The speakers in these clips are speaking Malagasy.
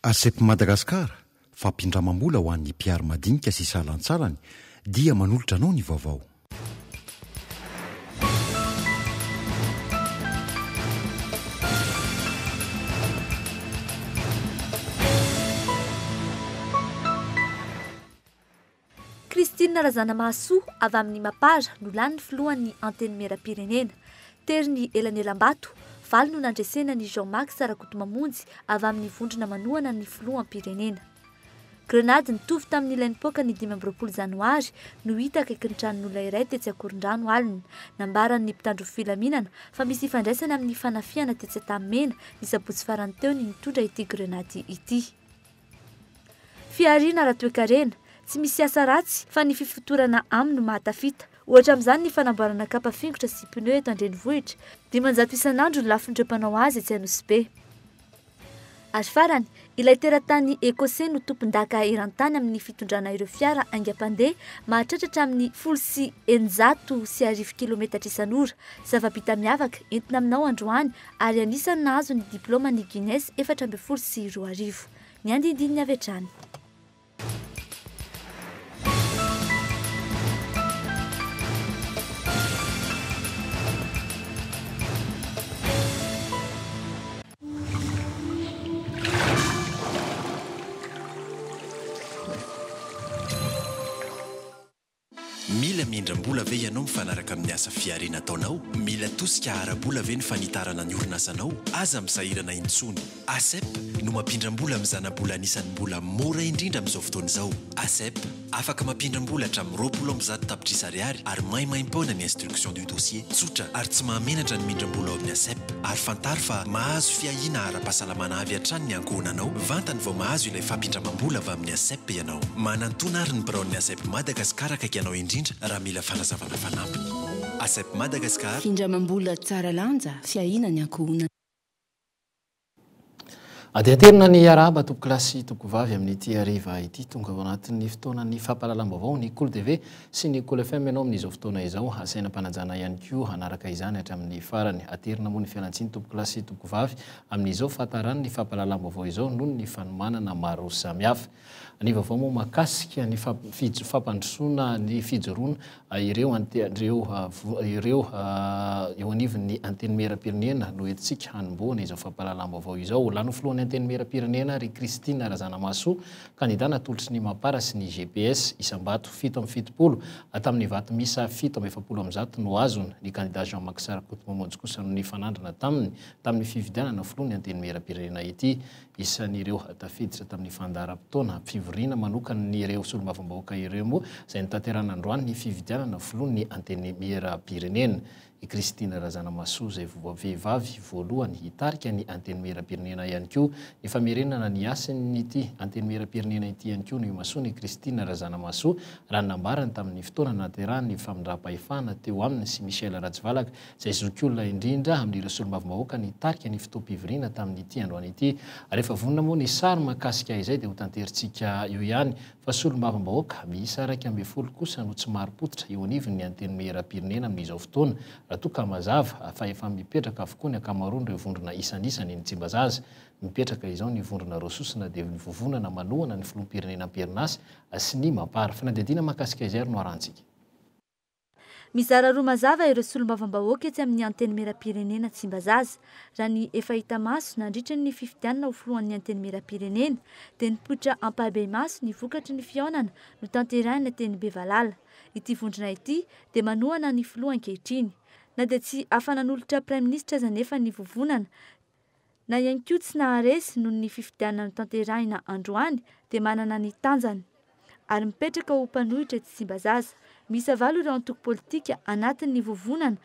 ACEP Madagascar, fampindramam-bola ho an'ny mpihary madinika sy salantsalany, dia manolotra anao ny vaovao. Christine Razanamahasoa avy amin'ny Mapar no lanin'ny filohan'ny Antenimierampirenena. Tery ny elanelam-bato, valo no nandresena an'i Jean Max Rakotomamonjy avy amin'ny vondrona manohana ny filoham-pirenena. Grenady nitovy tamin'ilay nipoaka ny 25 janoary no hita akaikin'ny tranon'olona iray tetsy Ankorondrano alina. Nambaran'ny mpitandro filaminana fa misy ifandraisany amin'ny fanafihana tetsy Antanimena ny sabotsy farany teo ny nitondra ity grenady ity. Fihariana ara-toekarena, tsy misy asa ratsy fa ny fifotorana aminy no mahatafita. Ohatra amin'izany ny fanamboarana kapa fingotra sy pneu eto an-drenivohitra, 500 isan'andro ny lafon'ireo mpanao azy etsy Anosibe. Ary farany, ilay teratany Ekosey no tompondaka eran-tany amin'ny fitondrana ireo fiara haingam-pandeha mahatratra hatramin'ny 1610 kilometatra isan'ora. Zava-bita miavaka entina aminao androany ary anisan'ny nahazo ny diplaoman'ny Guinness 2014. Ny andindininy avy hatrany. Mila mindram-bola ve ianao mifanaraka amin'ny asa fihariana ataonao? Mila tosika ara-bola ve ny fanitarana ny orinasanao? Aza misahirana intsony! ACEP no mampindram-bola amin'ny zana-bola anisan'ny mbola mora indrindra amin'izao fotoana izao. ACEP, afaka mampindram-bola hatramin'ny 120 tapitrisa ariary ary maimaimpoana ny instruction du dossier. Tsotra ary tsy mahamenatra ny mindram-bola ao amin'ny ACEP. Ary fantaro fa mahazo fiahiana ara-pahasalamana avy hatrany ny ankohonanao vantany vao mahazo ilay fampindramam-bola avy amin'ny ACEP ianao. Manantona ary ny biraon'ny ACEP Madagascar akaiky anao indrindra raha mila fanazavana fanampiny. ACEP Madagascar. Findramam-bola tsara lanja, fiahiana ny ankohonana. Dia aterina ny arahaba tompokolahy sy tompokovavy amin'ity hariva ity. Tonga ao anatin'ny fotoanan'ny fampahalalam-baovao ny Kolo TV sy ny Kolo FM ianao amin'izao fotoana izao. Asaina am-panajana ihany koa hanaraka izany hatramin'ny farany. Aterina moa ny fialantsiny tompokolahy sy tompokovavy amin'izao fahataran'ny fampahalalam-baovao izao noho ny fanomanana maro samihafa. Ny vaovao moa mahakasika ny fampandrosoana ny fijoroana ireo ireo ireo eo anivon'ny Antenimierampirenena no entintsika hanombohana izao fampahalalam-baovao izao. Lany ho filohan'ny Antenimierampirenena ry Christine Razanamahasoa, kandida natolotry ny Mapar sy ny gps, isam-bato 77 tamin'ny vato miisa 147 no azony. Ny kandida Jean Max Rakotomamonjy kosa no nifanandrina taminy tamin'ny fifidianana filohan'ny Antenimierampirenena ity. Isan'ireo tafiditra tamin'ny fandaharam-potoana fivoriana manokan'ireo solombavambahoaka ireo moa izay notanterahina androany ny fividianana filohan'ny Antenimierampirenena. I Christine Razanamahasoa izay vehivavy voalohany hitarika ny Antenimierampirenena ihany koa. Ny famerenana ny hasin'ity Antenimierampirenena ity ihany koa no imasoan'i Christine Razanamahasoa raha ny nambarany tamin'ny fotoana nanaterahany ny famindram-pahefana teo aminy sy Michel Ratsivalaka izay zokiolona indrindra amin'ireo solombavambahoaka nitarika ny fotoam-pivoriana tamin'ity androany ity. Rehefa vonona moa ny sary mahakasika izay dia hotanterintsika eo ihany fa solombavambahoaka miisa 11 kosa no tsy marim-pototra eo anivon'ny Antenimierampirenena amin'izao fotoana raha toa ka mazava fa efa mipetraka avokoa ny ankamaroan'ireo vondrona isanisany eny Tsimbazaza. Mipetraka izao ny vondrona roa sosona dia ny vovonana manohana ny filoham-pirenena am-perinasa sy ny Mapar. Fanadihadiana mahakasika izay ary no arahantsika. Mizara roa mazava ireo solombavambahoaka etsy amin'ny Antenimierampirenena Tsimbazaza. Raha ny efa hita maso nandritra ny fifidianana ho filohan'ny Antenimierampirenena dia nipoitra ampahibemaso ny vokatry ny fihaonana notanterahina teny Bevalala. Ity vondrona ity dia manohana ny filoha ankehitriny. Na dia tsy afa-nanolotra praiminisitra aza anefa ny vovonana na ihany koa tsy naharesy noho ny fifidianana notanterahina androany dia manana ny tanjany ary mipetraka ho mpanohitra etsy Tsimbazaza. Miisa valo ireo antoko politika anatin'ny vovonana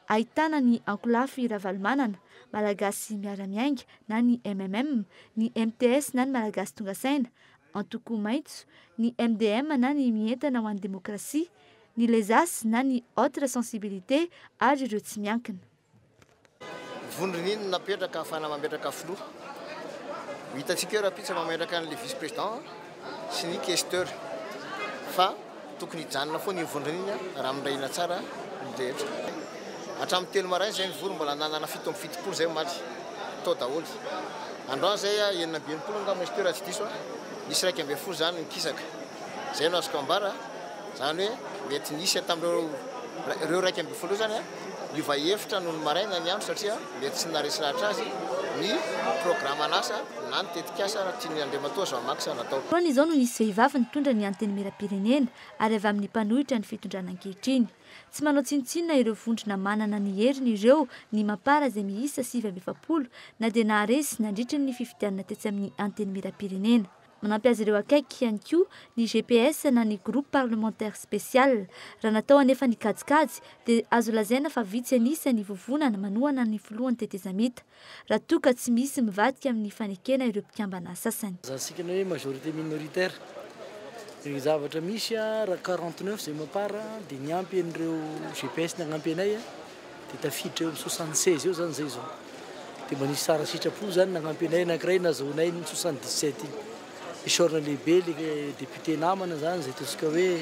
ahitana ny ankolafy Ravalomanana, Malagasy Miara-Miainga na ny MMM, ny MTS na ny Malagasy Tonga Saina, Antoko Maitso, ny MDM na ny Mientana ho an'ny Demokrasia, ny Les As na ny Autres Sensibilités ary ireo tsy miankina. Vondrona iny no napetraka ahafahana mametraka filoha. Ho hitantsika eo rahampitso mametraka an'ilay vice président sy ny questeur. Fa tokony hijanona foana iny vondrona iny raha miray hina tsara ny rehetra. Hatramin'ny telo maraina izay nivory mbola nanana 77 izay omaly. Tao daholo. Androany izay 66 angamba izy teo raha tsy diso aho, nisy 11 izany nikisaka. Izay no azoko ambara, izany hoe mety nisy tamin'ireo ireo 11 ireo izany niova hevitra nony maraina ny andro satria mety tsy naharesy lahatra azy ny programan'asa na ny tetikasa tian'i Andriamatoa Jean Max natao. Taona izao no nisy vehivavy nitondra ny Antenimierampirenena ary avy amin'ny mpanohitra ny fitondrana ankehitriny. Tsy manao tsinontsinona ireo vondrona manana ny heriny ireo ny Mapar izay miisa 49 na dia naharesy nandritra ny fifidianana tetsy amin'ny Antenimierampirenena. Manampy azy ireo akaiky ihany koa ny GPS na ny Groupe Parlementaire Spécial. Raha natao anefa ny kajikajy dia azo lazaina fa vitsy an'isa ny vovonana manohana ny filohan'ny tetezamita raha toa ka tsy misy mivadika amin'ny fanekena ireo mpikambana sasany. Azantsika ny hoe majorité minoritaire. Ny zavatra misy raha 49 izay Mapar dia niampy an'ireo GPS nagnampy anay dia tafiditra eo amin'ny 76 eo izany izay izao. Dia mba nisy tsara sitrapo izany nagnampy anay anankiray nazahoanay ny 77 iny. Isaorana lehibe le député namana izany izay ataontsika hoe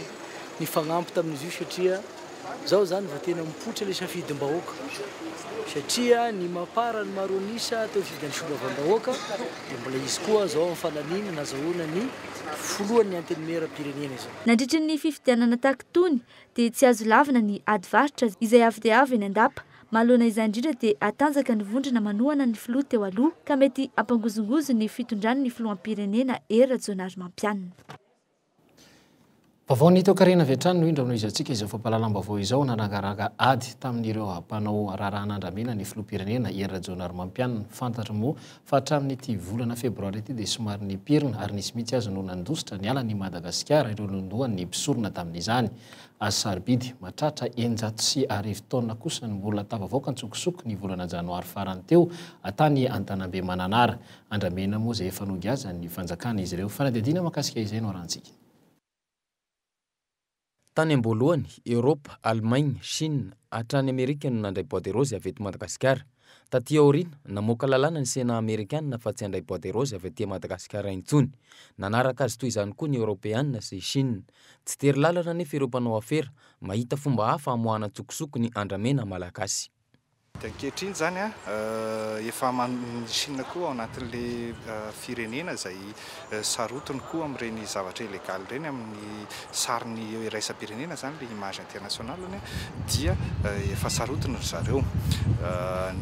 nifagnampy tamin'izy io satria izao izany vao tena mipoitra le safidim-bahoaka satria ny Mapar ny maro an'isa teo fifidian'ny solombavambahoaka dia mbola izy koa izao amin'ny fananiana nazahoana ny filohan'ny antenimieram-pirenena izao. Nandritry ny fifidianana takitony dia tsy azo lavina ny ady varotra izay avo dia avo eny an-dapa. Manoloana izany indrindra dia hatanjaka ny vondrona manohana ny filoha teo aloha ka mety hampangozongozo ny fitondrany ny filoham-pirenena Hery Rajaonarimampianina. Vaovaon'ny toekarena avy hatrany no indro anohizantsika izao fampahalalam-baovao izao. Nanangaranga ady tamin'ireo mpanao raharahan'andramena ny filoham-pirenena Hery Rajaonarimampianina. Fantatra moa fa hatramin'ity volana febroary ity dia somary nipirina ary nisy mihitsy aza no nandositra niala an'i Madagasikara ireo londohan'ny mpisorona tamin'izany. Hazo sarobidy mahatratra 1600 taonina kosa no mbola tafavoaka an-tsokosoko ny volana janoary farany teo tany Antanambe Mananara. Andramena moa izay efa nogiazan'ny fanjakana izy ireo. Fanadihadiana mahakasika izay no arahantsika. Tany am-boalohany, Eoropa, Allemagne, Chine, hatrany Amerika no nandray bois de rose avy eto Madagasikara. Taty aoriana, namoaka lalàna ny Sénat amerikana fa tsy handray bois de rose avy aty Madagasikara intsony. Nanaraka azy toy izany koa ny Eoropeana sy Chine. Tsy tery lalana anefa ireo mpanao afera, mahita fomba hafa hamoahana an-tsokosoko ny andramena malagasy. Dia ankehitriny izany efa ny Chine koa ao anatin'ilay firenena izay sarotiny koa amin'ireny zavatra illégal ireny amin'ny sariny iraisam-pirenena izany ilay image internationale-ny dia efa sarotiny ry zareo.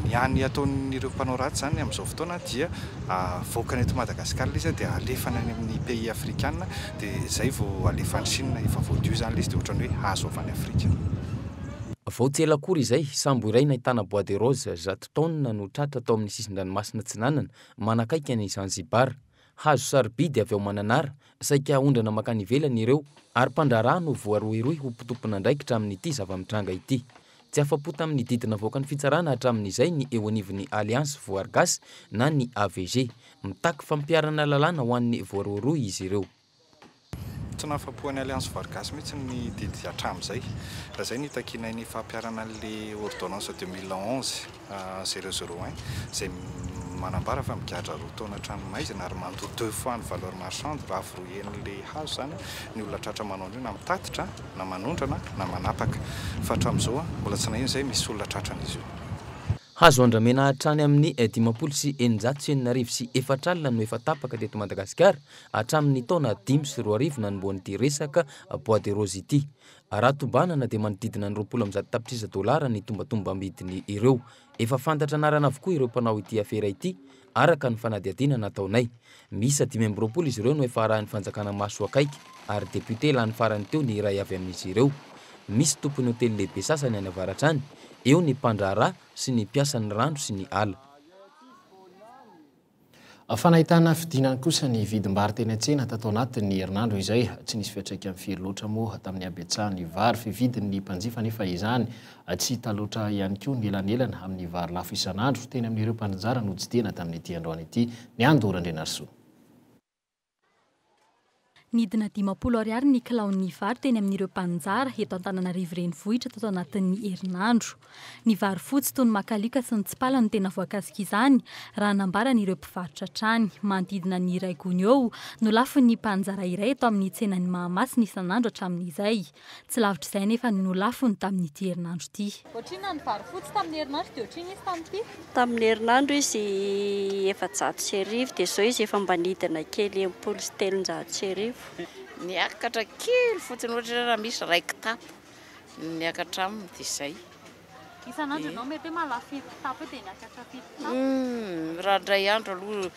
Ny hany ataon'ireo mpanao ratsy izany amin'izao fotoana dia avoakany eto Madagasikara ilay izy dia alefany any amin'ny pays afrikana dia izay vao alefa any Chine, efa voadio izany ilay izy dia ohatran'ny hoe hazo avy any Afrika. Vao tsy ela akory izay, sambo iray nahitana bois de rose zato taonina no tratra tao amin'ny sisin-dranomasina atsinanana manakaiky an'i Zanzibar. Hazo sarobidy avy ao Mananara, saika haondrana mankany ivelany ireo, ary mpandraharaha no voarohirohy ho tompon'andraikitra amin'ity zava-mitranga ity. Tsy afa-po tamin'ny didy navoakan'ny fitsarana hatramin'izay ny eo anivon'ny Alliance Voary Gasy na ny AVG. Mitaky fampiharana lalàna ho an'ny voarohirohy izy ireo. Tsy nahafapo an'ny Alliance Voary Gasy mihitsy ny didy hatramin'izay. Raha izay no itakianay ny fampiharana an'ilay ordonnance 2011 001 izay manambara fa migadra roa taona an-tranomaizina ary mandoa deux fois ny valeur marchande raha voarohian'ilay hazo izany ny olona tratra manao an'io na mitatitra na manondrana na manapaka. Fa hatramin'izao mbola tsy naheno izay misy olona tratran'izy io. Hazo andramena hatrany amin'ny 60 60 40 no efa tapaka teto Madagasikara hatramin'ny taona 2005 nanombohan'ity resaka bois de rose ity. Raha tombanana dia manodidina ny 120 tapitrisa dolara ny tombatombam-bidiny ireo. Efa fantatra anarana avokoa ireo mpanao ity afera ity araka ny fanadihadiana nataonay. Miisa 25 izy ireo no efa arahin'ny fanjakana maso akaiky ary député lany farany teo ny iray avy amin'izy ireo. Misy tompon'ny hotely lehibe sasany any avaratra any, eo ny mpandraharaha sy ny mpiasan'ny rano sy ny ala. Fa nahitana fidinany kosa ny vidim-bary teny an-tsena tato anatin'ny herinandro izay. Tsy nisy fiantraikany firy loatra moa tamin'ny habetsahan'ny vary fividin'ny mpanjifa nefa izany. Tsy hita loatra ihany koa ny elanelana amin'ny vary lafo isan'andro teny amin'ireo mpaninjara notsidihana tamin'ity androany ity. Ny Ando Randrianarisoa. Nidina 50 ariary ny kilaon'ny vary teny amin'ireo mpaninjara eto Antananarivo Renivohitra tato anatin'ny herinandro. Ny vary fotsy toy ny makalioka sy ny tsipala no tena voakasika izany, raha nambaran'ireo mpivarotra hatrany. Manodidina ny iray gony eo no lafon'ny mpaninjara iray eto amin'ny tsenan'i Mahamasina isan'andro hatramin'izay. Tsy lavitr'izay anefa no lafony tamin'ity herinandro ity. Ohatrinona ny vary fotsy tamin'ny herinandro dia ohatrinona izy tamin'ity? Tamin'ny herinandro izy 1400 dia izao izy efa mba nidina kely 360. Niakatra kely fotsiny ohatra hoe raha misy iray kitapo niakatra aminy dia izay. Isan'andro ianao mety hoe mahalafo firy kitapo eo dia niakatra firy kitapo? Raha indray andro aloha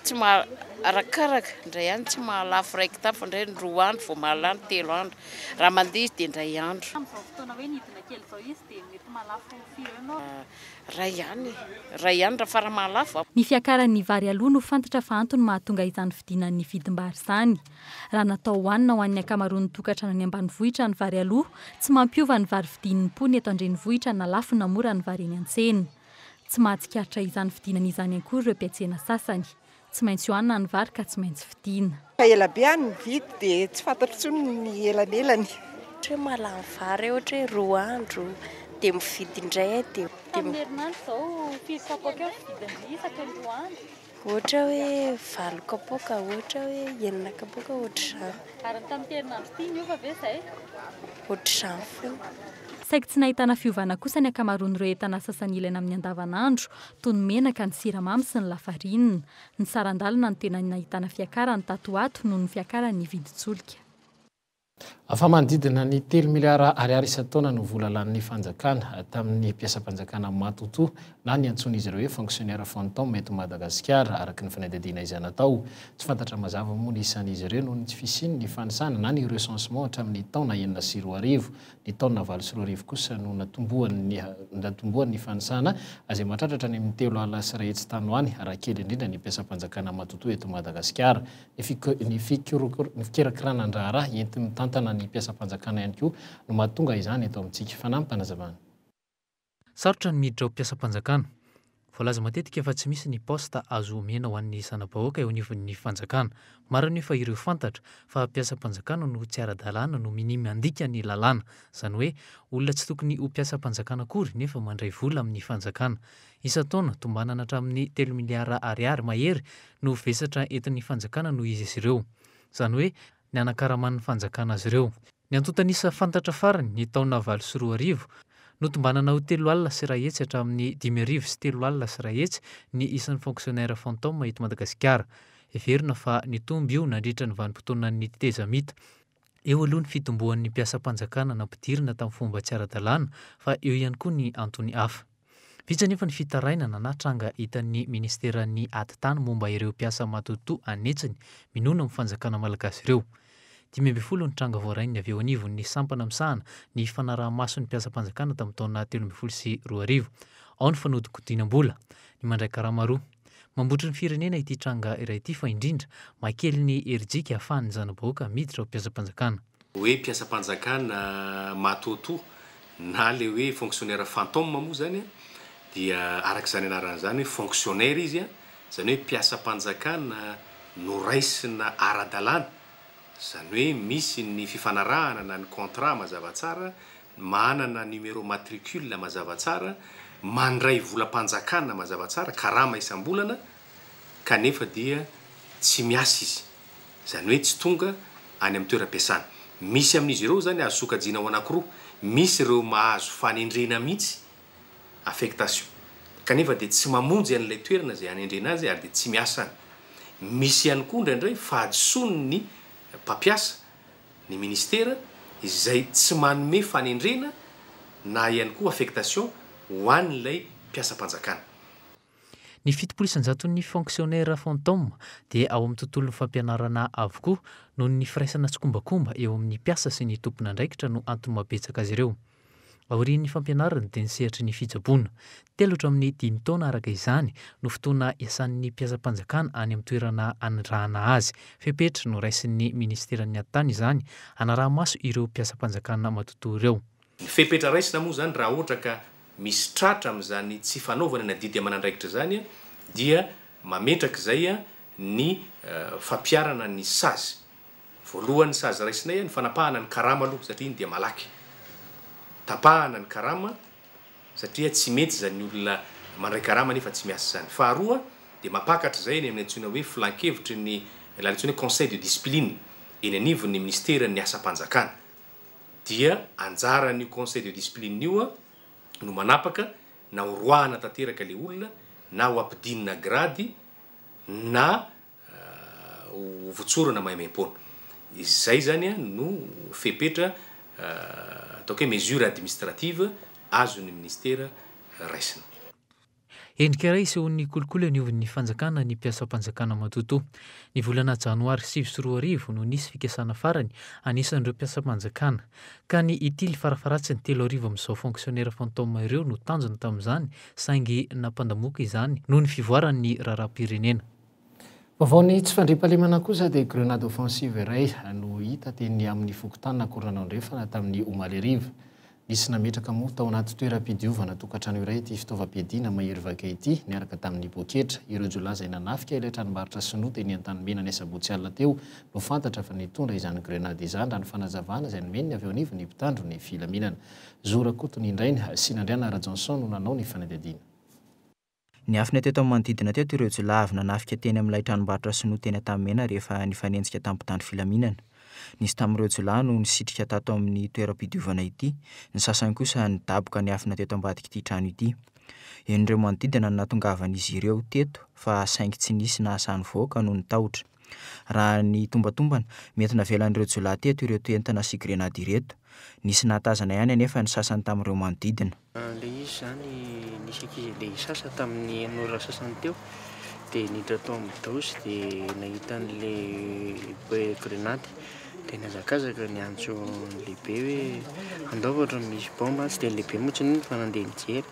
tsy maha, arakaraka, indray andro tsy mahalafo iray kitapo fa indray roa andro vao mahalany, telo andro. Raha mandeha izy dia indray andro. Amin'izao fotoana hoe nidina kely izao izy dia mety mahalafo firy eo ianao? Iray ihany e, iray ihany raha fara mahalafo. Ny fiakaran'ny vary aloha no fantatra fa antony mahatonga izany fidinan'ny vidim-bary izany. Raha natao hohanina ho an'ny ankamaroan'ny tokantrano any ambanivohitra ny vary aloha, tsy mampiova ny vary vidian'ny mponina eto an-drenivohitra na lafo na mora ny vary eny an-tsena. Tsy mahatsikaritra izany fidinana izany akory ireo mpiantsena sasany. Tsy maintsy hohanina ny vary ka tsy maintsy vidiana. Efa ela be aho no nividy dia tsy fantatro intsony ny elanelany. Ohatra hoe mahalany vary aho ohatra hoe roa andro dia mividy indray aho dia. Tamin'ny herinandro izao firy kapoaka eo ny vidin-dry isaky ny roa andro? Ohatra hoe valo kapoaka, ohatra hoe enina kapoaka, ohatr'izany. Ary ny tamin'ity herinandro ity niova ve izay? Ohatr'izany foana. Saiky tsy nahitana fiovana kosa ny ankamaroan'ireo entana sasany ilaina amin'ny andavanandro, toy ny menaka, ny siramamy sy ny lafarinina. Ny saran-dalana no tena nahitana fiakarany tato ho ato noho ny fiakaran'ny vidin-tsolika. Fa manodidina ny telo miliara ariary isan-taona no vola lanin'ny fanjakana tamin'ny mpiasam-panjakana matotoa na ny antsoin'izy ireo hoe fonctionnaire fantôme eto Madagasikara, araka ny fanadihadiana izay natao. Tsy fantatra mazava moa ny isan'izy ireo noho ny tsy fisian'ny fanisana na ny recensement hatramin'ny taona 2006. Ny taona 2008 kosa no natombohan'ny natombohan'ny fanisana izay mahatratra hatrany amin'ny 130 tany ho any raha kely indrindra ny mpiasam-panjakana matotoa eto Madagasikara. Ny fikirakiranan-draharaha enti-mitantana ny mpiasam-panjakana ihany koa no mahatonga izany eto amintsika. Fanampim-panazavana. Sarotra ny miditra ho mpiasam-panjakana. Voalaza matetika fa tsy misy ny poste azo omena ho an'ny zana-bahoaka eo anivon'ny fanjakana. Maro anefa ireo fantatra fa mpiasam-panjakana no tsy ara-dalàna no minia mandika ny lalàna. Izany hoe olona tsy tokony ho mpiasam-panjakana akory nefa mandray vola amin'ny fanjakana. Isan-taona, tombanana hatramin'ny telo miliara ariary mahery no vesatra entin'ny fanjakana noho izy ireo. Izany hoe ny hanakaraman'ny fanjakana azy ireo. Ny antontan'isa fantatra farany, ny taona 2008, notombanana ho 130 hatramin'ny 150 ny isan'ny fonctionnaire fantôme eto Madagasikara. Heverina fa nitombo io nandritra ny vanim-potoanan'ny tetezamita. Eo aloha ny fitomboan'ny mpiasam-panjakana nampidirina tamin'ny fomba tsy ara-dalàna fa eo ihany koa ny antony hafa. Vitsy anefa ny fitarainana na tranga hitan'ny minisiteran'ny Atitany momba ireo mpiasa matotoa an'hetsiny minono amin'ny fanjakana malagasy ireo. 15 ny tranga voarain'ny avy eo anivon'ny sampana misahana ny fanaraha-maso ny mpiasam-panjakana tamin'ny taona 2013. Ao ny fanodinkodinam-bola, ny mandray karama roa. Mambotry ny firenena ity tranga iray ity fa indrindra mahakely ny herijika ahafahan'ny zana-bahoaka miditra ho mpiasam-panjakana. Hoe mpiasam-panjakana matoatoa na le hoe fonctionnaire fantôme moa zany dia araka izany anarany izany hoe fonctionnaire izy, izany hoe mpiasam-panjakana noraisina ara-dalàna, izany hoe misy ny fifanarahana na ny contrat mazava tsara, manana numéro matricule mazava tsara, mandray volam-panjakana mazava tsara, karama isam-bolana, kanefa dia tsy miasa izy. Izany hoe tsy tonga any amin'ny toeram-piasana. Misy amin'izy ireo izany azo sokajiana ho anankiroa, misy ireo mahazo fanendrena mihitsy, affectation, kanefa dia tsy mamonjy an'ilay toerana izay anendrena azy ary dia tsy miasa any. Misy ihany koa indraindray fahadisoan'ny mpampiasa, ny ministera, izay tsy manome fanendrena na ihany koa affectation ho an'ilay mpiasam-panjakana. Ny 70 isan-jaton'ny fonctionnaires fantômes dia ao amin'ny tontolon'ny fampianarana avokoa noho ny firaisana tsikombakomba eo amin'ny mpiasa sy ny tompon'andraikitra no antony mahabetsaka azy ireo. Aorian'ny fampianarana dia ny sehatry ny fitsaboana. Telo hatramin'ny dimy taona araka izany no fotoana iasan'ny mpiasam-panjakana any amin'ny toerana anirahana azy. Fepetra noraisin'ny minisiteran'ny Atitany izany hanaraha-maso ireo mpiasam-panjakana matotoa ireo. Ny fepetra raisina moa izany raha ohatra ka misy tratra amin'izany tsy fanaovana ny adidy aman'andraikitra izany dia mametraka izay ny fampiharana ny sazy. Voalohany sazy raisinay ny fanapahana ny karama aloha satria iny dia malaky. Tapahana ny karama satria tsy mety izany olona mandray karama nefa tsy miasa izany. Faharoa dia mampakatra izay eny amin'ny antsoina hoe filankevitry ny ilay antsoina hoe conseil de discipline eny anivon'ny minisiteran'ny asam-panjakana. Dia anjaran'io conseil de discipline io no manapaka na ho roahana tanteraka ilay olona na ho ampidinina grady na ho votsorana maimaimpoana. Izay izany no fepetra ataoko hoe mesure administrative azon'ny minisitera raisina. Endrika iray isehoan'ny kolikoly anivon'ny fanjakana ny mpiasam-panjakana matotoa. Ny volana janoary 2009 no nisy fikasana farany anisan'ireo mpiasam-panjakana, ka ny hitily farafaharatsiny 3000 amin'izao fonctionnaire fantôme ireo no tanjona tamin'izany saingy nampandamoaka izany noho ny fivoaran'ny raharaham-pirenena. Vaovaon'ny tsy fandriampahalemana kosa dia grenade offensive iray no hita teny amin'ny fokontanin'Ankoronana Andrefana tamin'ny omaly hariva. Nisy nametraka moa tao anaty toeram-pidiovana tokantrano iray ity fitaovam-piadiana mahery vaika ity niaraka tamin'ny poketra. Ireo jiolahy izay nanafika ilay tranombarotra sinoa teny Antanimena ny asabotsy alina teo no fantatra fa nitondra izany grenade izany raha ny fanazavana izay nomen'ny avy eo anivon'ny mpitandro ny filaminana. Zo Rakotonindrainy sy Nandriana Rajohnson no nanao ny fanadihadiana. Niafina teto amin'ny manodidina teto ireo jiolahy avy nanafika teny amin'ilay tranombarotra sinoa teny Antanimena rehefa nifanenjika tamin'ny mpitandro filaminana. Nisy tamin'ireo jiolahy no nisitrika tato amin'ny toeram-pidiovana ity, ny sasany kosa nidaboka niafina teto ambadik'ity trano ity. Henon'ireo manodidina ny nahatongavan'izy ireo teto fa saingy tsy nisy nahasahy nivoaka noho ny tahotra. Raha ny tombatombana, mety navelan'ireo jiolahy teto ireto entana sy grenady ireto. Nisy nahatazana ihany anefa ny sasany tamin'ireo manodidina. Ilay izy izany nisy ankizy andeha hisasa tamin'ny enina ora sasany teo dia niditra tao amin'ny douche dia nahita an'ilay grenady dia nihazakazaka niantso ny lehibe hoe andao fa ohatran'ny misy baomba tsy dia ny lehibe moa tsy nino fa nandeha nijery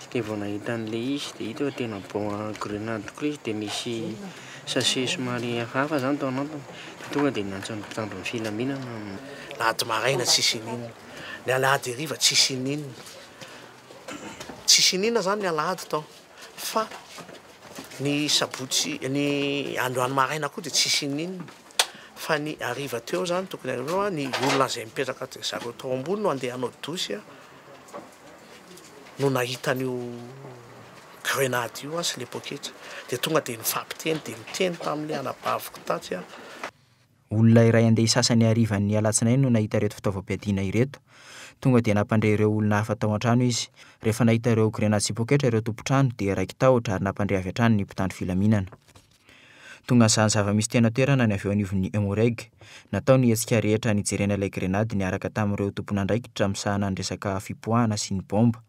Dia vao nahita an'ilay izy dia hita fa tena bon grenade tokoa ilay izy dia nisy sachet somary hafahafa izany tao anatiny dia tonga dia niantso ny mpitandro ny filaminana. Alahady maraina tsisy ininona, ny alahady hariva tsisy ininona, tsisy ininona zany ny alahady tao fa ny sabotsy ny androany maraina koa dia tsisy ininona fa ny hariva teo zany tokony hariva teo ny olona izay mipetraka zareo tao ambony no andeha hanao douche no nahita an'io grenade io aho sy le poketra dia tonga dia nifampiteny dia niteny tamin'ilay anabaviko tatsy aho. Olona iray andeha hisasa ny harivan'ny alatsinainy no nahita ireto fitaovam-piadiana ireto. Tonga dia nampandre ireo olona hafa tao an-trano izy. Rehefa nahita ireo grenady sy poketra ireo tompon-trano dia raiki-tahotra ary nampandre avy hatrany ny mpitandro filaminana. Tonga nizaha ny zava-misy teny an-toerana ny avy eo anivon'ny Emmo-Reg. Natao ny hetsika rehetra nijerena ilay grenady niaraka tamin'ireo tompon'andraikitra misahana ny resaka fipoahana sy ny baomba.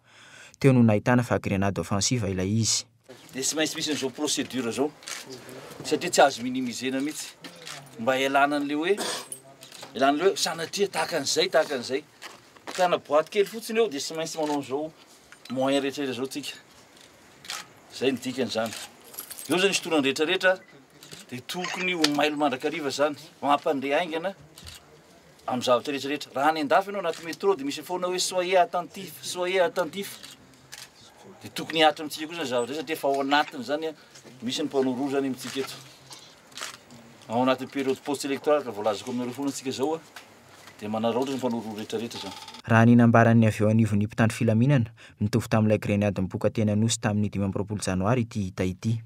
Teo no nahitana fa grenade offensive ilay izy. Dia tsy maintsy misy an'izao procédure izao satria tsy azo minimiser-na mihitsy mba hialana an'ilay hoe hialana an'ilay hoe sanatria tahaka an'izay tahaka an'izay. Ka na boîte kely fotsiny eo dia tsy maintsy manao an'izao moyen rehetra rehetra izao tsika. Zay ny dikan'izany. Eo zany isintonany rehetra rehetra dia tokony ho mailo mandrakariva zany, mampandre haingana amin'ny zavatra rehetra rehetra. Raha any an-dafy ianao anaty métro dia misy foana hoe soyez attentif, soyez attentif. Dia tokony hihatra amintsika koa zany zavatra zay satria efa ao anatiny zany misy ny mpanao zany amintsika eto. Ao anatin'ny période post électorale ka voalazako aminareo foana antsika zao Dia manararaotra ny mpanoro rehetrarehetra izany. Raha ny nambaran'ny avy eo anivon'ny mpitandro filaminana, mitovy tamin'ilay grenady nipoaka teny Anosy tamin'ny 25 janoary ity hita ity.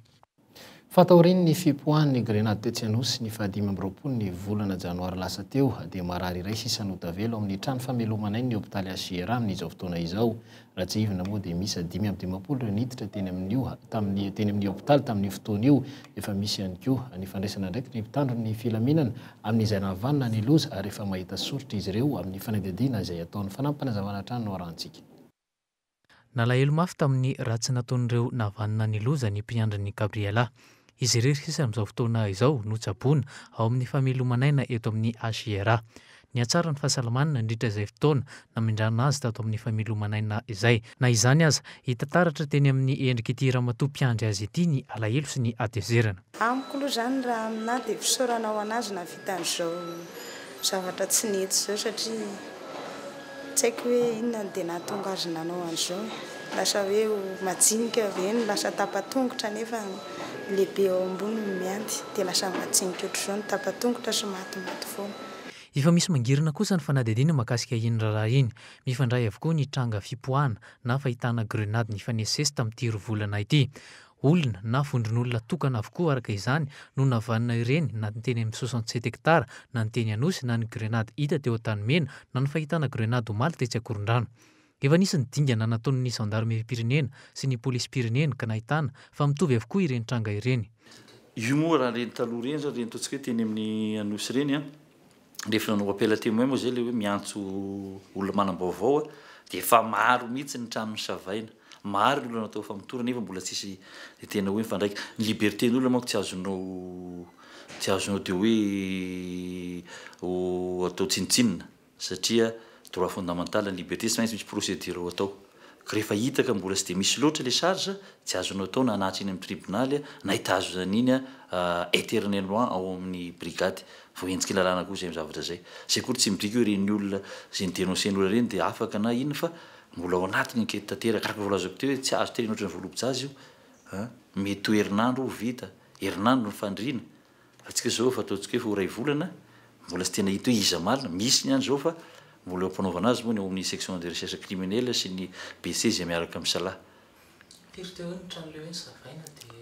Fa taorian'ny fipoahan'ny grenady tetsy Anosy ny faha 25 ny volana janoary lasa teo dia marary iray sisa no tavela ao amin'ny trano fameloman'ain'ny hopitaly HJRA amin'izao fotoana izao. Raha tsiahivina moa dia miisa 55 ireo niditra teny amin'io tamin'ny teny amin'ny hopitaly tamin'io fotoana io. Efa misy ihany koa ny fandraisana andraikitry ny mpitandro ny filaminana amin'izay nahavanona ny loza ary efa mahita soritra izy ireo amin'ny fanadihadiana izay ataony. Fanampinazavana hatrany no arahantsika. Nalahelo mafy tamin'ny ratsy nataon'ireo nahavanona ny loza ny mpiandry ny Gabriela. Izy irery sisa amin'izao fotoana izao no tsaboina ao amin'ny fameloman'aina eto amin'ny HJRA. Nihatsara ny fahasalamany nandritra izay fotoana namindrana azy tato amin'ny fameloman'aina izay. Na izany aza, hita taratra teny amin'ny endrik'ity ramatoa mpiandry azy ity ny alahelo sy ny hatezerana. Amiko aloha izany raha aminà dia fisaorana ho an'azy nahavita an'izao zavatra tsy nety izao satria tsy haiko hoe inona no dia nahatonga azy nanao an'izao e. Lasa hoe ho majinika ve no lasa tapa-tongotra nefa ny lehibe ao ambony no miady dia lasa majinika ohatr'izao ny tapa-tongotra sy matimaty foana. Efa misy mangirana kosa ny fanadihadiana mahakasika iny raharaha iny. Mifandray avokoa ny tranga fipoahana na fahitana grenady nifanesisesy tamin'ity roa volana ity. Olona na vondron'olona tokana avokoa araka izany no navanona ireny na ny teny amin'ny 67 hectares na ny teny Anosy na ny grenady hita teo Antanimena na ny fahitana grenady omaly tetsy Ankorondrano. Efa nisy ny dingana nataon'ny zandarimeriam-pirenena sy ny polisim-pirenena ka nahitana fa mitovy avokoa ireny tranga ireny. Io moa raha ireny taloha ireny zao, ireny ataontsika hoe teny amin'ny Anosy ireny an, rehefa nanao appel à témoin moa zay ilay hoe miantso olona manam-baovao an, dia efa maro mihitsy ny trano nosavaina, maro ny olona natao famotorana nefa mbola tsisy dia tena hoe mifandraika. Ny liberté-n'olona manko tsy azonao tsy azonao dia hoe ho atao tsinontsinona. Satria droit fondamental ny liberté tsy maintsy misy procédure ho atao. Ka rehefa hita ka mbola tsy dia misy loatra ilay charge, tsy azonao atao na hanatitra eny amin'ny tribonaly na hitazona an'iny éternellement ao amin'ny brigade. Voahenjiky ny lalàna koa izay zavatra izay. Izay akory tsy midika hoe ireny olona izay ni-denoncer-n'olona ireny dia afaka na inona fa mbola ao anatin'ny enquête tanteraka. Araka ny voalazako teo hoe tsy azo terena ohatran'ny voalobo-jaza io an! Mety ho herinandro ho vita, herinandro ny fandriana. Antsika izao efa ataontsika hoe efa ho iray volana, mbola tsy tena hita hoe iza marina, misy ny any izao fa mbola eo am-panaovana azy moa ny ao amin'ny section de recherche criminelle sy ny BC izay miaraka amin'ny Salah. Firy teo eo ny trano le hoe nosavaina dia.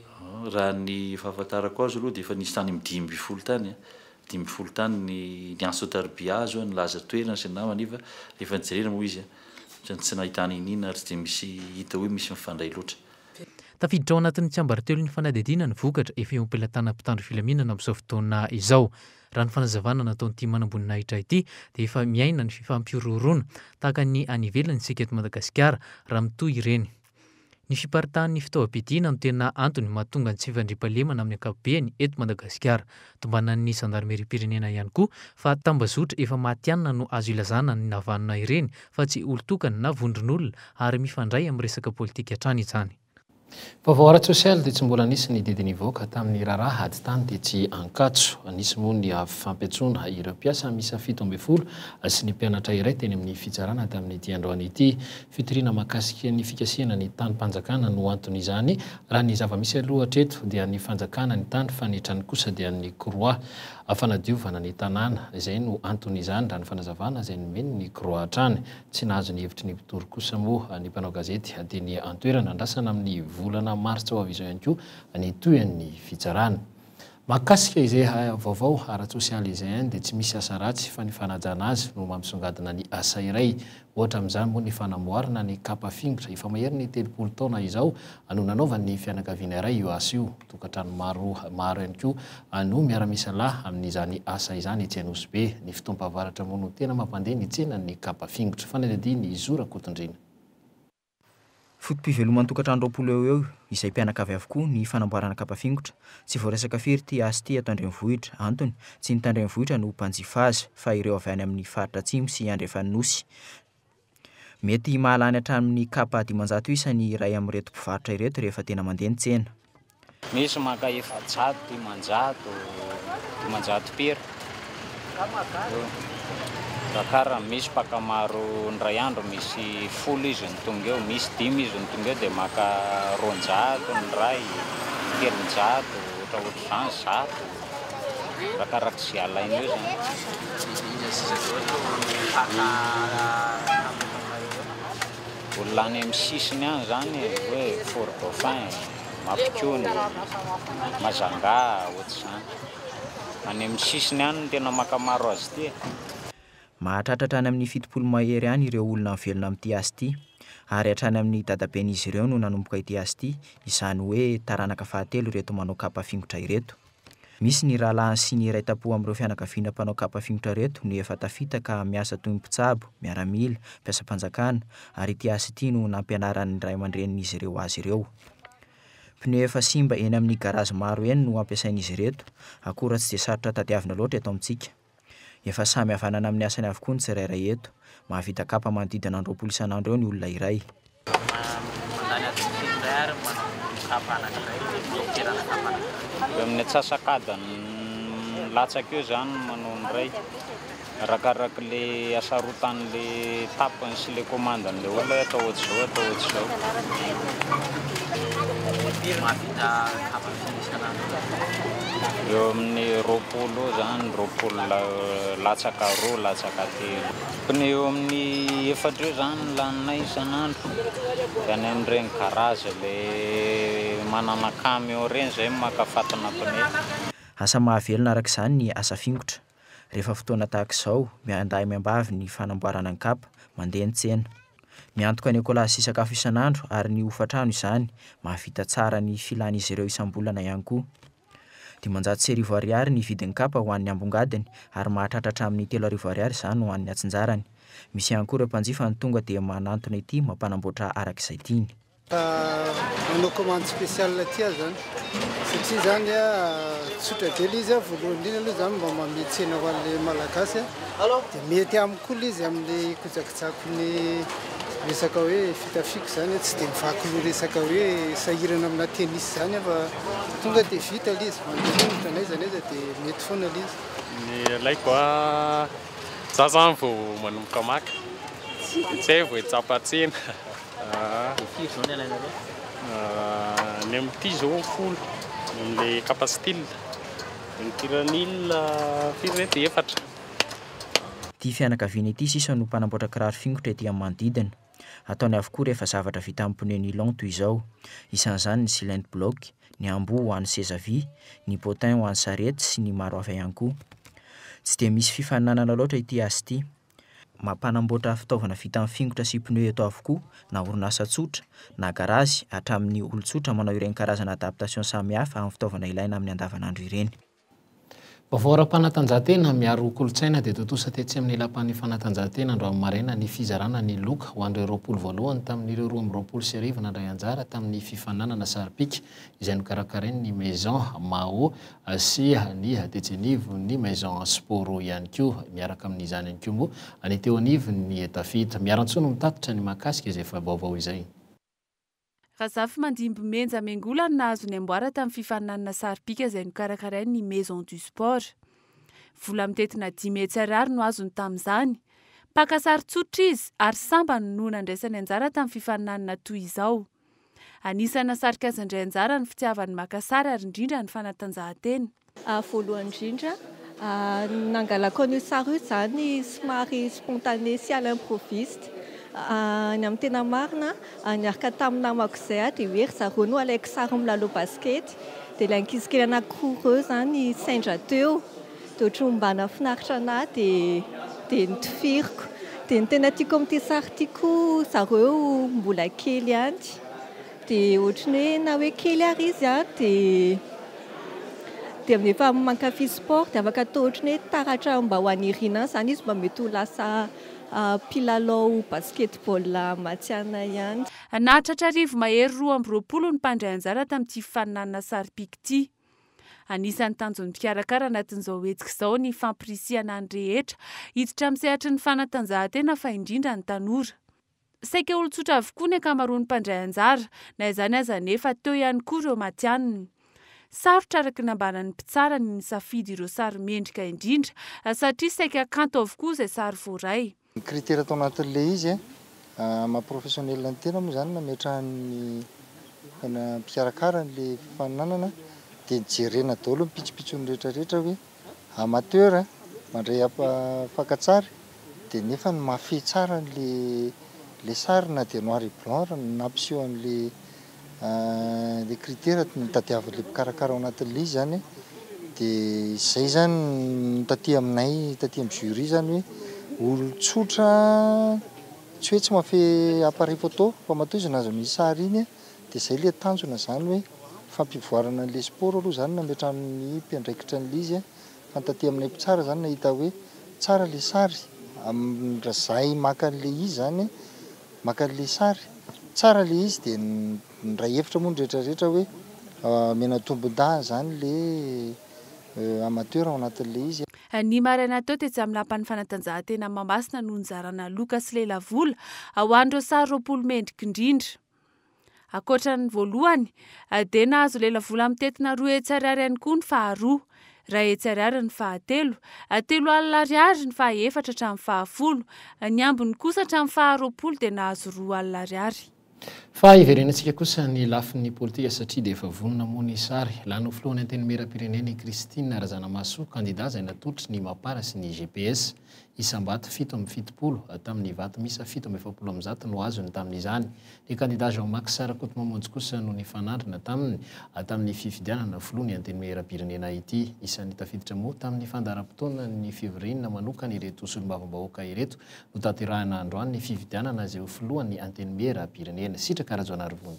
Raha ny fahafantarako azy aloha dia efa nisy tany amin'ny 15 tany an, 15 tany ny niantso tarobia azy nilaza toerana sy ny namany nefa rehefa nijerena moa izy an, tsy nahitana iniana ary tsy dia misy hita hoe misy mifandray loatra. Tafiditra ao anatin'ny tsiambaratelon'ny fanadihadiana ny vokatra efa eo am-pelatanan'ny mpitandro filaminana amin'izao fotoana izao. Raha ny fanazavana nataon'ity manamboninahitra ity dia efa miaina ny fifampihorohoroana tahaka ny any ivelany isika eto Madagasikara raha mitohy ireny. Ny fiparitahan'ny fitaovam-piadiana no tena antony mahatonga ny tsy fandriampahalemana amin'ny ankapobeny eto Madagasikara. Tombanan'ny zandarimeriam-pirenena ihany koa fa tambazotra efa matihanina no azo ilazana ny navanona ireny fa tsy olon-tokana na vondron'olona ary mifandray amin'ny resaka politika hatrany izany. Vaovao ara-tsosialy dia tsy mbola nisy ny didy nivoaka tamin'ny raharaha ady tany tetsy Ankatso. Nisy moa ny fampiantsoana ireo mpiasa miisa 17 sy ny mpianatra iray teny amin'ny fitsarana tamin'ity androany ity. Fitoriana mahakasika ny fikasihana ny tanim-panjakana no anton'izany. Raha ny zava-misy aloha hatreto dia an'ny fanjakana ny tany fa ny trano kosa dia an'ny Croix. Fanadiovana ny tanàna, izay no anton'izany raha ny fanazavana izay nomen'ny Croix hatrany. Tsy nahazo ny hevitry ny mpitory kosa moa ny mpanao gazety teny an-toerana. Andrasana amin'ny volana martsa ho avy izao ihany koa ny tohin'ny fitsarana. Mahakasika izay vaovao ara-tsosialy izay ihany dia tsy misy asa ratsy fa ny fanajana azy no mampisongadina ny asa iray. Ohatra amin'izany moa ny fanamboarana ny kapa fingotra. Efa maherin'ny 30 taona izao no nanaovan'ny fianakaviana iray io asa io. Tokantrano maro maro ihany koa no miara-misalahy amin'izany asa izany etsy Anosibe. Ny fotoam-pahavaratra moa no tena mampandeha ny tsenan'ny kapa fingotra. Fanadihadian'i Zo Rakotondriana. Foto-piveloman'ny tokantrano 20 eo ho eo, izay mpianakavy avokoa, ny fanamboarana kapa fingotra. Tsy voaresaka firy ity asa ity eto an-drenivohitra. Antony, tsy ny tandrenivohitra no mpanjifa azy, fa ireo avy any amin'ny faritra atsimo sy andrefan'ny Nosy. Mety mahalany hatramin'ny kapa 500 isa ny iray amin'ireto mpivarotra ireto rehefa tena mandeha ny tsena. Misy maka 400, 500, 500 pira. Rakarana misy mpaka maro indray andro misy folo izy no tonga eo, misy dimy izy no tonga eo dia maka 200 ny iray, 300, ohatraohatr'izany, 100. Arakarak'izay alaina eo izany. Olona any amin'ny sisiny any izany e, hoe Fort Dauphin. Mampikony, Majunga, ohatr'izany. Any amin'ny sisiny any no tena mankamaro azy ity e. Mahatratra hatrany amin'ny 70 mahery any ireo olona mivelona amin'ity asa ity, ary hatrany amin'ny dadaben'izy ireo no nanomboka ity asa ity, izany hoe taranaka fahatelo ireto manao kapa fingotra ireto. Misy ny rahalahiny sy ny iray tampo amin'ireo fianakaviana mpanao kapa fingotra ireto no efa tafita ka miasa toy ny mpitsabo, miaramila, mpiasam-panjakana, ary ity asa ity no nampianaran'ny ray aman-drenin'izy ireo azy ireo. Pneu efa simba eny amin'ny garazy maro eny no ampiasain'izy ireto, akora tsy dia sarotra tadiavina loatra eto amintsika. Efa samy havanana amin'ny asany avokoa ny tsirairay eto. Mahavita kapa manodidina ny 20 isan'andro eo ny olona iray. Mandany adiny fito indray ary manao kapa anankiray, toerana kapa anankiray. Eo amin'ny antsasak'adiny latsaka eo izany no manao ny iray. Arakarak'ilay hasarotan'ilay tapany sy ilay commande-n'ilay olona hoe atao ohatr'izao, atao ohatr'izao. Mahavita kapa firy isan'andro eo? Eo amin'ny 20 eo izany, 20 latsaka roa, latsaka telo. Pneu eo amin'ny efatra eo izany no laninay isan'andro. Dia any amin'ireny garage ilay manana camion ireny izay no maka fatina pneu. Asa mahavelona araka izany ny asa fingotra. Rehefa fotoana tahaka izao, miandahy miambavy ny fanamboarana ny kapa, mandeha ny tsena. Miantoka ny ekolazy sy sakafo isan'andro ary ny hofan-trano izany, mahavita tsara ny filan'izy ireo isam-bolana ihany koa. 1500 ariary ny vidin'ny kapa ho an'ny ambongadiny ary mahatratra hatramin'ny 3000 ariary izany ho an'ny atsinjarany. Misy ihany koa ireo mpanjifa no tonga dia manantona ity mampanamboatra araka izay tiany. Manao commande spéciale aty aho zany satria zany tsotra be le izy voalohany indrindra aloha zany mba manome tsena ho an'le malagasy dia mety amiko koa le izy amin'le kojakojako ny resaka hoe fitafiako zany tsy dia mivaky loha resaka hoe sahirana amina tennis zany aho fa tonga dia vita le izy mandeha tongotra n'aiza n'aiza dia mety foana le izy. Ny alaiko a, za zany vao manomboka maka dia tsy hay vao hitsapa tsena. Dia firy izao ny alainareo? Ny amin'ity izao folo, ny amin'ilay kapa style. Ny kiranil firy re ity? Efatra. Ity fianakaviana ity sisa no mpanamboatra kiraro fingotra ety amin'ny manodidina. Ataony avokoa rehefa zavatra vita amin'ny pneu nylon toy izao. Isan'izany ny silent block, ny amboa ho an'ny seza vy, ny potin ho an'ny sarety sy ny maro hafa ihany koa. Tsy dia misy fifaninanana loatra ity asa ity. Mampanamboatra fitaovana vita amin'ny fingotra sy pneu eto avokoa na orinasa tsotra, na garazy, hatramin'ny olon-tsotra manao ireny karazana adaptation samihafa amin'ny fitaovana ilaina amin'ny andavanandro ireny. Vaovao ara-panatanjahantena, Miaro kolontsaina dia tontosa tetsy amin'ny Lapan'ny fanatanjahantena androany maraina ny fizarana ny loka ho an'ireo 20 voalohany tamin'ireo 2022 nandray anjara tamin'ny fifaninanana saripika izay nokarakarain'ny Maison Mao sy ny tetsy anivon'ny Maison Sporo ihany koa. Miaraka amin'izany ihany koa moa ny teo anivon'ny Tafita. Miarantsoa no mitatitra ny mahakasika izay vaovao izay. Razafimandimby Menja Mengola no nahazo ny amboara tamin'ny fifaninanana saripika izay nokarakarain'ny Maison du Sport. Vola mitentina 500 ariary no azony tamin'izany. Mpaka sary tsotra izy ary sambany no nandraisany anjara tamin'ny fifaninanana toy izao. Anisan'ny nahasarika azy handray anjara ny fitiavany maka sary ary indrindra ny fanatanjahantena. Voalohany indrindra, nangalako an'io sary io izany somary spontané sy à l'improviste. Ny amin'ny tena marina, niaraka tamin'ny namako izay aho dia hoe ry zareo no alaiko sary milalao basikety. Dia ilay ankizy kely anankiroa ireo izany sendra teo. Dia ohatran'ny mba nahafinaritra anah dia dia notifiriko. Dia ny tena tiako amin'ity sary ity koa zareo mbola kely ihany. Dia ohatran'ny hoe na hoe kely ary izy an, dia dia efa mankafy sport dia afaka atao ohatran'ny hoe taratra mba ho an'Irina any izany izy mba mety ho lasa mpilalao basketball matihanina ihany. Nahatratra 100 mahery 22 ny mpandray anjara tamin'ity fifaninanana saripika ity. Anisan'ny tanjon'ny mpikarakara anatin'izao hetsika izao ny fampirisihana ny rehetra hiditra amin'ny sehatry ny fanatanjahantena fa indrindra ny tanora. Saika olon-tsotra avokoa ny ankamaroan'ny mpandray anjara, na izany aza anefa teo ihany koa ireo matihanina. Sarotra araka ny nambaran'ny mpitsara ny nisafidy ireo sary mendrika indrindra satria saika kanto avokoa izay sary voaray. Ny critère tao anatin'ilay izy, maha professionnel ny tena moa izany nametrahan'ny mpikarakara an'ilay fifaninanana dia jerena daholo ny pitsopitsony rehetra rehetra hoe amateur mandray fakan-tsary dia nefa ny mahafehy tsara an'ilay sary na dia noir et blanc ary no nampiseho an'ilay Ilay critère notadiavin'ilay mpikarakara ao anatin'ilay izy izany dia izay izany no taty aminay taty amin'ny jury izany hoe olon-tsotra tsy hoe tsy mahafehy appareil photo fa matoa izy nahazo an'iny sary iny dia izay ilay tanjona izany hoe fampivoarana an'ilay sport aloha izany nametrahan'ny mpiandraikitra an'ilay izy fa ny taty aminay mpitsara izany nahita hoe tsara ilay sary amin'ny raha izahay maka an'ilay izy izany Maka an'ilay sary. Tsara ilay izy dia niray hevitra moa ny rehetra rehetra hoe omena tombondahiny izany ilay amateur ao anatin'ilay izy. Ny maraina teo tetsy amin'ny lapan'ny fanatanjahantena Mahamasina no nizarana loka sy lelavola ho an'ireo sary 20 mendrika indrindra. Ankoatra ny voalohany, dia nahazo lelavola mitentina 200 ariary ihany koa ny faharoa, 100 ariary ny fahatelo, 30 ariary ny fahaefatra hatramin'ny fahafolo, ny ambiny kosa hatramin'ny faharoapolo dia nahazo 20 ariary. Fa hiverenantsika kosa ny lafiny politika satria dia efa vonona moa ny sary. Lany ho filohan'ny Antenimierampirenena i Christine Razanamahasoa, kandida izay natolotry ny Mapar sy ny gps. Isam-bato 77 tamin'ny vato miisa 147 no azony tamin'izany. Ny kandida Jean Max Rakotomamonjy kosa no nifanandrina taminy tamin'ny fifidianana filoha ny Antenimierampirenena ity. Isan'ny tafiditra moa tamin'ny fandaharam-potoanan'ny fivoriana manokana ireto solombavambahoaka ireto Notanterahina androany ny fifidianana izay ho filohan'ny Antenimierampirenena. Sitraka Rajaonarivony.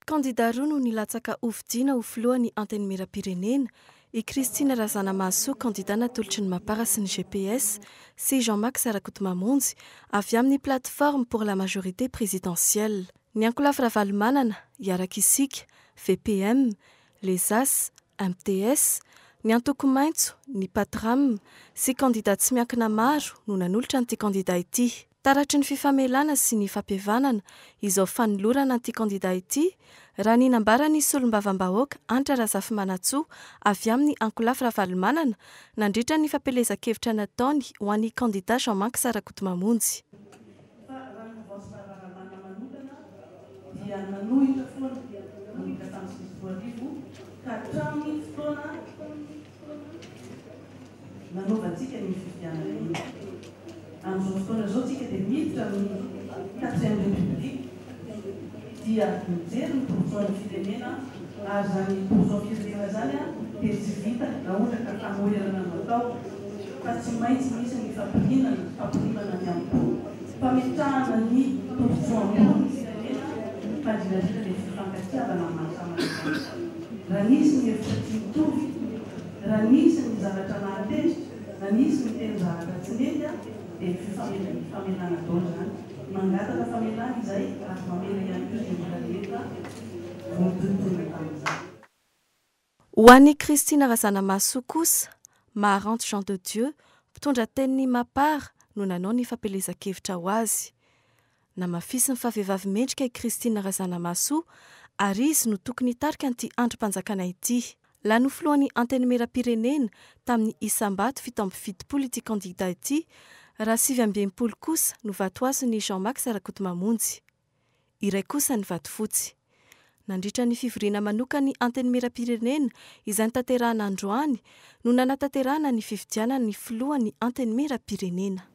Kandida roa no nilatsaka hofidiana ho filohan'ny Antenimierampirenena, i Christine Razanamahasoa kandida natolotry ny Mapar sy ny gps sy Jean Max Rakotomamonjy avy amin'ny Plateforme pour la majorité présidentielle. Ny ankolafy Ravalomanana, Hiaraka Isika, VPM, Les As, MTS, ny antoko Maitso, ny Patram, sy kandida tsy miankina maro no nanolotra an'ity kandida ity. Taratry ny fifamelana sy ny fampihavanana izao fanolorana an'ity kandida ity, raha ny nambaran'ny solombavambahoaka Hanitra Razafimanantsoa avy amin'ny ankolafy Ravalomanana nandritra ny fampielezan-kevitra nataony ho an'ny kandida Jean Max Rakotomamonjy. Fa raha ny mouvance Ravalomanana manokana dia nanohitra foana nanomboka tamin'ny 2009 ka hatramin'ny fotoana nanaovantsika an'iny fifidianana iny. Amin'izao fotoana izao tsika dia miditra amin'ny quatrième république dia mijery ny tombotsoan'ny firenena ary izany tombotsoan'ny firenena izany dia tsy vita raha ohatra ka fanoherana no atao fa tsy maintsy misy ny fampirinana, fampirimana ny amim-po, fametrahana ny tombontsoa ambony ny firenena fa indrindra indrindra ilay fifankatiavana amin'ny maha samy Malagasy. Raha nisy ny hevitra tsy mitovy, raha nisy ny zavatra nahatezitra, raha nisy ny teny zavatra tsy nety dia ny fifamelana daholo izany. Mangataka famelana izahay ary mamela ihany koa izay olona rehetra voatontonona tamin'izany. Ho an'i Christine Razanamahasoa kosa, Maharanty Jean de Dieu, mpitondra tenin'ny Mapar no nanao ny fampielezan-kevitra ho azy. Namafisiny fa vehivavy mendrika i Christine Razanamahasoa ary izy no tokony hitarika an'ity andrim-panjakana ity. Lany ho filohan'ny Antenimierampirenena tamin'ny isam-bato 77 ity kandida ity raha 69 kosa no vato azon'i Jean Max Rakotomamonjy. Iray kosa ny vato fotsy. Nandritra ny fivoriana manokan'ny Antenimierampirenena izay notanterahana androany no nanatanterahana ny fifidianana ny filohan'ny Antenimierampirenena.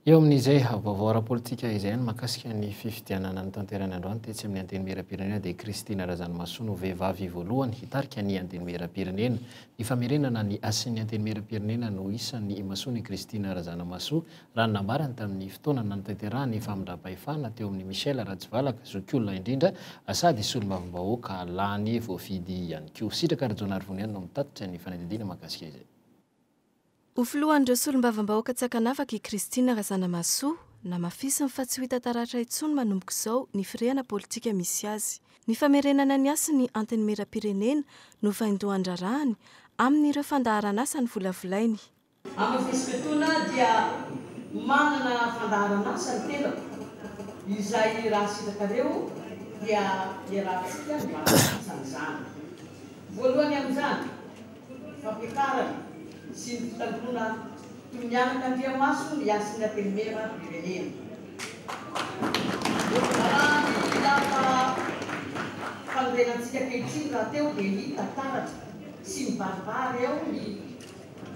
Eo amin'izay vaovao ara-politika izay ihany mahakasika ny fifidianana notanterahina androany tetsy amin'ny Antenimierampirenena dia Christine Razanamahasoa no vehivavy voalohany hitarika ny Antenimierampirenena. Ny famerenana ny hasin'ny Antenimierampirenena no isan'ny imasoan'i Christine Razanamahasoa raha ny nambarany tamin'ny fotoana nanatanterahany ny famindram-pahefana teo amin'i Michel Ratsivalaka, zokiolona indrindra sady solombavambahoaka lany voafidy ihany koa. Sitraka Rajaonarivony ihany no mitatitra ny fanadihadiana mahakasika izay. Ho filohan'ireo solombavambahoaka tsy ankanavaka i Christine Razanamahasoa. Namafisiny fa tsy ho hita taratra intsony manomboka izao ny firehana politika misy azy. Ny famerenana ny hasin'ny Antenimierampirenena no vaindohan-draharahany amin'ireo fandaharan'asa novolavolainy. Hamafisiko etoana dia manana fandaharan'asa ny tenako izay raha sitrakareo dia iarahantsika ny mahatontosa an'izany. Voalohany amin'izany, ny fampiakarana sy ny fitandroana toy ny anakandriamaso ny hasin'ny Antenimieram-pirenena. Raha ny lapa fanorenantsika ankehitriny rahateo dia hita taratra sy mibaribary ao ny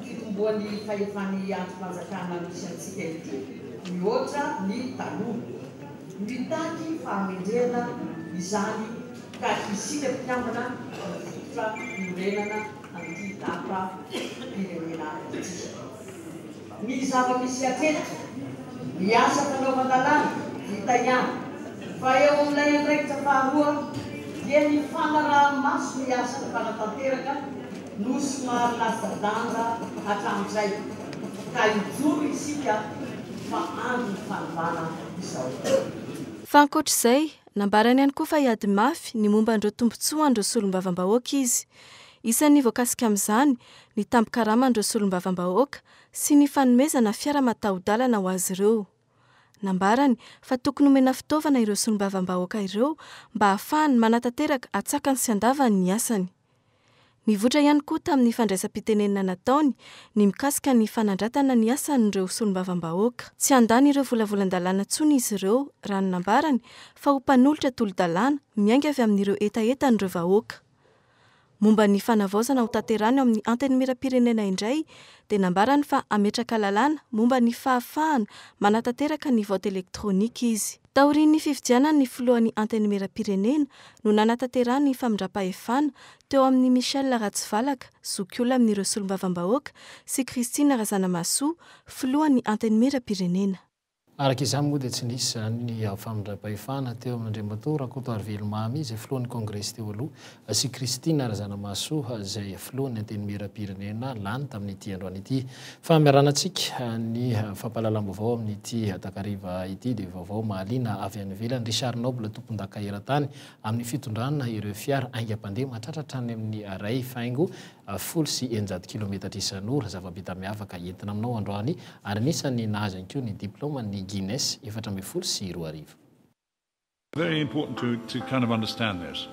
Fitomboan'ny fahefan'ny andrim-panjakana misy antsika ity mihoatra ny taloha. Mitaky fahamendrehana izany ka isika mpikambana no fototra iorenana an'ity lapa-pirenena ity. Ny zava-misy hatreto, ny asa fanaovan-dalàna vita ihany, fa eo amin'ilay andraikitra faharoa dia ny fanaraha-maso ny asan'ny mpanatanteraka no somary latsa-danja hatramin'izay, ka hijoro isika fa andron'ny fanovana izao. Fa ankoatra izay, nambarany ihany koa fa hiady mafy ny momba an'ireo tombontsoan'ireo solombavambahoaka izy. Isan'ny voakasika amin'izany ny tambin-karaman'ireo solombavambahoaka sy ny fanomezana fiara mataho-dalana ho azy ireo. Nambarany fa tokony homena fitaovana ireo solombavambahoaka ireo mba hahafahany manatanteraka atsakany sy andavany ny asany. Nivoitra ihany koa tamin'ny fandraisam-pitenenana nataony ny mikasika ny fanandratana ny asan'ireo solombavambahoaka. Tsy handany ireo volavolan-dalàna intsony izy ireo, raha ny nambarany, fa ho mpanolotra tolo-dalàna miainga avy amin'ireo hetahetan'ireo vahoaka. Momba ny fanavaozana ho tanterahina ao amin'ny Antenimierampirenena indray dia nambarany fa hametraka lalàna momba ny fahafahana manatanteraka ny vote électronique izy. Taorian'ny fifidianana ny filohan'ny Antenimierampirenena no nanatanterahany ny famindram-pahefana teo amin'i Michel Ratsivalaka, zokiolona amin'ireo solombavambahoaka, sy Christine Razanamahasoa, filohan'ny Antenimierampirenena. Araka izany moa dia tsy nisy izany ny famindram-pahefana teo amin'Andriamatoa Rakotoarivelo Mamy izay filohan'ny Kongresy teo aloha sy Christine Razanamahasoa izay filohan'ny Antenimierampirenena lany tamin'ity androany ity. Fameranantsika ny fampahalalam-baovao amin'ity takariva ity dia vaovao mahaliana avy any ivelany, Richard Noble tompondaka eran-tany amin'ny fitondrana ireo fiara haingam-pandeha mahatratra hatrany amin'ny iray faingo 610 kilometatra isan'ora, zava-bita miavaka entina aminao androany ary anisan'ny nahazo ihany koa ny diplaoman'ny Guinness 2014. Very important to to kind of understand this.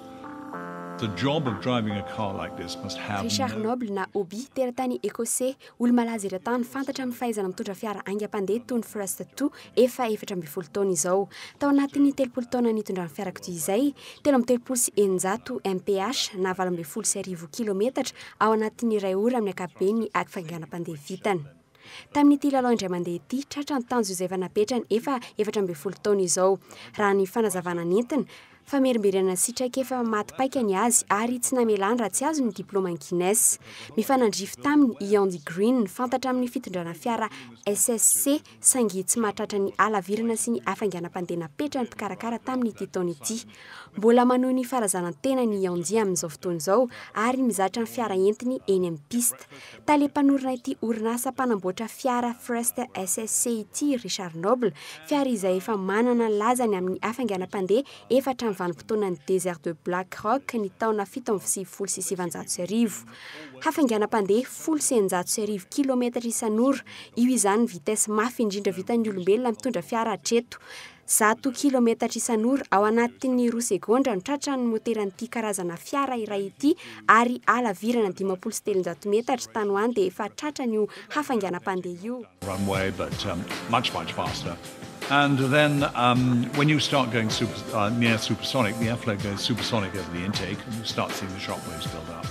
The job of driving a car like this must have Richard no Noble na Obi, teratany Ekosey, Olo-malaza eran-tany, fantatra amin'ny fahaizana mitondra fiara haingam-pandeha toy ny First Two, efa 14 taona izao. Tao anatin'ny 30 taona nitondrany fiarakodia izay, 633 mph na 1018 kilometatra ao anatin'ny iray ora amin'ny ankapobeny ny hafainganam-pandeha vitany. Tamin'ity lalao indray mandeha ity, tratra ny tanjo izay efa napetrany efa 14 taona izao. Raha ny fanazavana nentiny, Famerimberenana sy traikefa maty paika ny azy ary tsy namelany raha tsy azony ny diplaoman'i Guinness. Mifanandrify taminy i Andy Green, fantatra amin'ny fitondrana fiara SSC, saingy tsy mahatratra ny halavirana sy ny hafainganam-pandeha napetran'ny mpikarakara tamin'ity taona ity. Mbola manohy ny faharazanan-tenany i Andy amin'izao fotoana izao ary mizatra ny fiara entiny eny amin'ny piste. Tale mpanorina ity orinasa mpanamboatra fiara First SSC ity i Richard Noble, fiara izay efa manana ny lazany amin'ny hafainganam-pandeha efa hatramin'ny vanim-potoanan'ny Desert de Black Rock ny taona 1997. Hafainganam-pandeha 1610 kilometatra isan'ora, io izany ny vitesse mafy indrindra vitan'ny olombelona mitondra fiara hatreto. 100 kilometatra isan'ora ao anatin'ny roa segondra no tratran'ny moteran'ity karazana fiara iray ity ary halavirana 350 metatra tany ho any dia efa tratran'io hafainganam-pandeha io. runway but much much faster and then when you start going super near supersonic the airflow goes supersonic over the intake and you start seeing the shock waves build up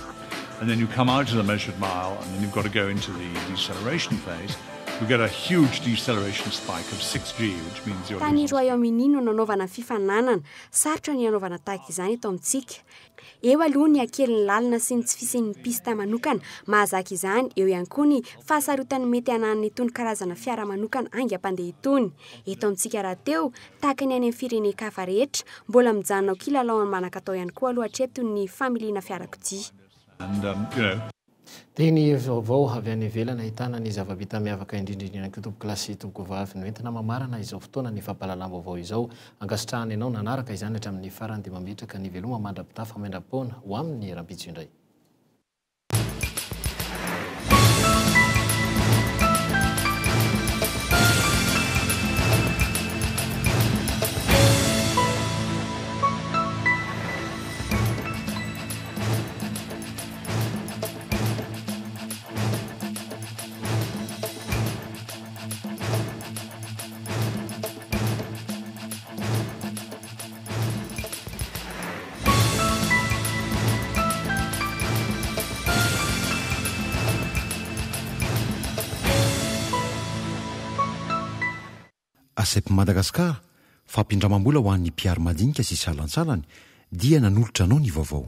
and then you come out of the measured mile and then you've got to go into the deceleration phase You get a huge deceleration spike of 6G, which means you're Tany Royaume-Uni no nanaovana ny fifaninanana. Sarotra ny hanaovana tahaka izany eto amintsika. Eo aloha ny hakelin'ny lalana sy ny tsy fisian'ny piste manokana mahazaka izany, eo ihany koa ny fahasarotan'ny mety hananan'itony karazana fiara manokana haingam-pandeha itony. Eto amintsika rahateo, tahaka ny any amin'ny firenen-kafa rehetra, mbola mijanona ho kilalaon'ny manan-katao ihany koa aloha hatreto ny familiana fiarakodia. And, um, you know. Dia ny vaovao avy any ivelany ahitana ny zava-bita miavaka indrindra indrindra ihany koa tompokolahy sy tompokovavy no entina mamarana izao fotoana ny fampahalalam-baovao izao. Ankasitrahana ianao nanaraka izany hatramin'ny farany dia mametraka ny veloma mandra-pitafa maindra-poana ho amin'ny rahampitso indray. ACEP Madagascar, fampindramam-bola ho an'ny mpihary madinika sy salantsalany, dia nanolotra anao ny vaovao.